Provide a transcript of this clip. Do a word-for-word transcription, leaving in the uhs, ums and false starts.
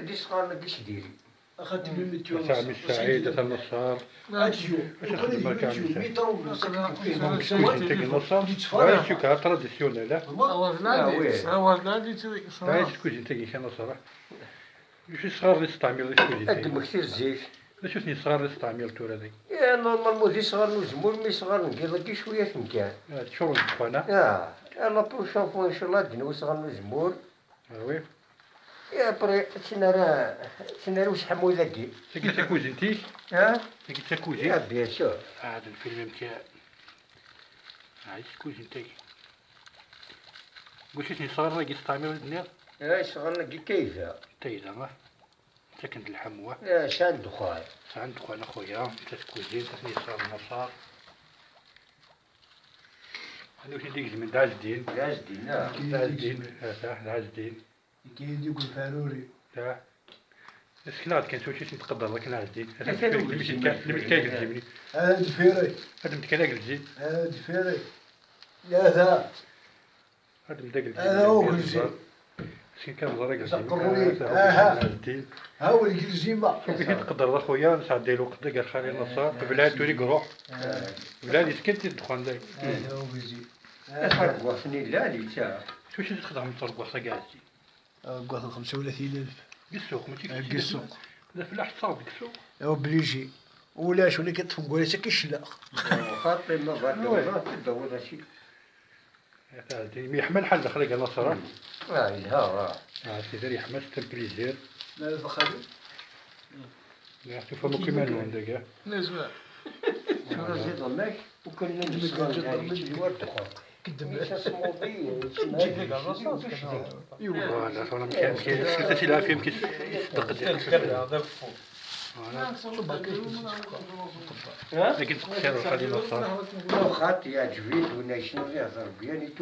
Di sɣarna di s diri. Axaṭer mi Ata ɛemmi Saɛid, ata Naṣer. Acu xedmeɣ ka ɛemmi Saɛid? Tkuzint-agi Naṣer, d acu ka traditionnel, ah? Aɛic tkuzint-agi ka Naṣer, ah? D acu isɣaren i testɛmileḍ i tkuzint-agi? Ad d-mmektiɣ zik. D acu-ten yisɣaren i testɛmileḍ tura dagi? Ya, normalement d isɣaren n uzemmur, ma isɣaren n yiḍ-agi cwiya-ten kan. Ah, ččuren d ddexxan, ah? Ah, la prochaine fois, inchallah, ad d-nawi isɣaren n uzemmur. Ah oui. Et après, ad tt-nerr, ad tt-nerr i useḥmu dagi. Tagi d takuzint-ik? Ha? Tagi d takuzint? Ah, bien sûr. Ah, d lfilm amek. Ah, d takuzint-agi. Deg wacu i ten-yesɣaren-agi s ṭṭɛam i wen-d-nniɣ? Ah, isɣaren-agi kayda. Kayda, ah. Ttaken-d lḥemwa. Ah, sɛan ddexxan. Sɛan ddexxan a xuya, d takuzint, ad ten-yesɣer Naṣer. Anwa i t-id-igezmen? D Ɛezdin. D Ɛezdin, ah. D Ɛezdin, ata, d Ɛezdin. Nekk i d-igul faruri. Ah. Aseknaɣ-d kan s wacu i ten-tqeddreḍ akken Ɛezdin. Ata lemekka agelzim-nni. Ad d-firri. Ad d-mekkan agelzim. Ad d-firri. Ata. Ad d-mdagelzim. Ata ugelzim. Sin kan ẓer agelzim. Aha. Ɛezdin. Ha u lgelzim-a. Amek i tqeddreḍ a xuya, nesɛedday lweqt deg ar xali Naṣer, belɛid tura i iruḥ. Belɛid yeskan-t-id ddexxan dagi. Ata ugelzim. Atargwaṣ-nni llan yettara. S wacu i txedmeḍ targwaṣ-agi a Ɛezdin? Aggaṭ n xemsa u tlatin alef. Deg ssuq, mačči deg ssuq. D afellaḥ teṭṭfeḍ deg ssuq? Obligé. Ulac win i k-iṭṭfen deg wayes akka iclex. Xaṭi ma bɣa d-awḍeɣ, d-awḍeɣ aci. Imi yeḥma lḥal daxel-agi a Naṣer, ah? Ah, yelha, ah. Ah, sidi yeḥma, c'est un plaisir. Ma d xali? Tufam akk iman-nwen dagi. Nezmer. Tura ziḍ mek, ukan llan yesɣan gar yečči war ddexxan. Voilà, tura amek amek amek lɛafya amek yesdeq. Voilà. Akken teqsir lxali Naṣer. Xaṭi yeɛǧeb-it win ay yecnuɣ yehder bien et tout.